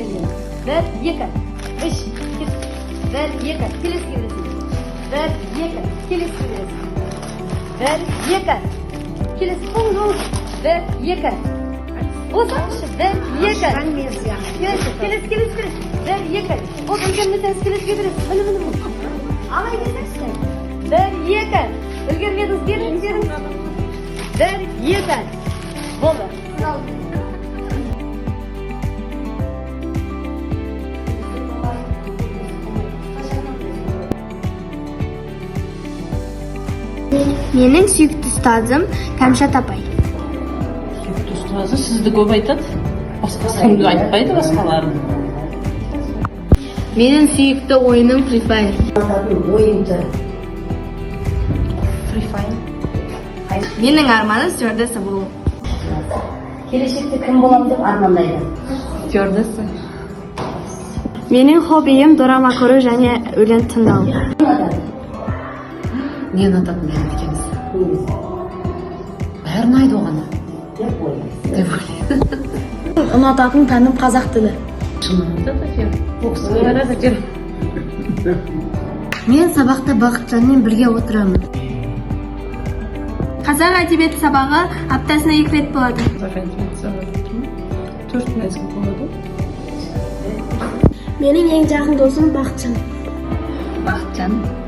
Үлгерген. Бір, екі, үш, кет. Бір, екі, келесіге бересің. Бір, екі, келесіге бересің. Бір, екі, келесі, қолыңды алып. Бір, екі. Болсаңызшы, бір, екі. Келесі, келесі, келесі, келесі. Бір, екі. Болды, үлгермесеңіз, келесіге бересіз. Міне, міне, міне. Алай берсеңізші. Бір, екі. Үлгермедіңіз, беріңіз, беріңіз. Бір, екі. Болды. Менің сүйікті ұстазым Кәмшат апай. Сүйікті ұстазы сізді көп айтады, басқасын айтпайды басқаларын. Менің сүйікті ойыным Free Fire. Ойын түрі. Free Fire. Менің арманым стюардесса болу. Келешекте кім боламын деп армандайды? Стюардесса. Менің хоббиім дорама көру және өлең тыңдау. Не ұнататын менің әкеміз? Бәрі ұнайды оған. Деп ойлайсыз. Деп ойлаймын. Ұнататын пәнім қазақ тілі. Ұнатады әйтеуір. Боксқа барады әйтеуір. Мен сабақта Бақытжанмен бірге отырамын. Қазақ әдебиеті сабағы аптасына екі рет болады. Қазақ әдебиеті сабағы төрт мезгіл болады. Менің ең жақын досым Бақытжан. Бақытжан.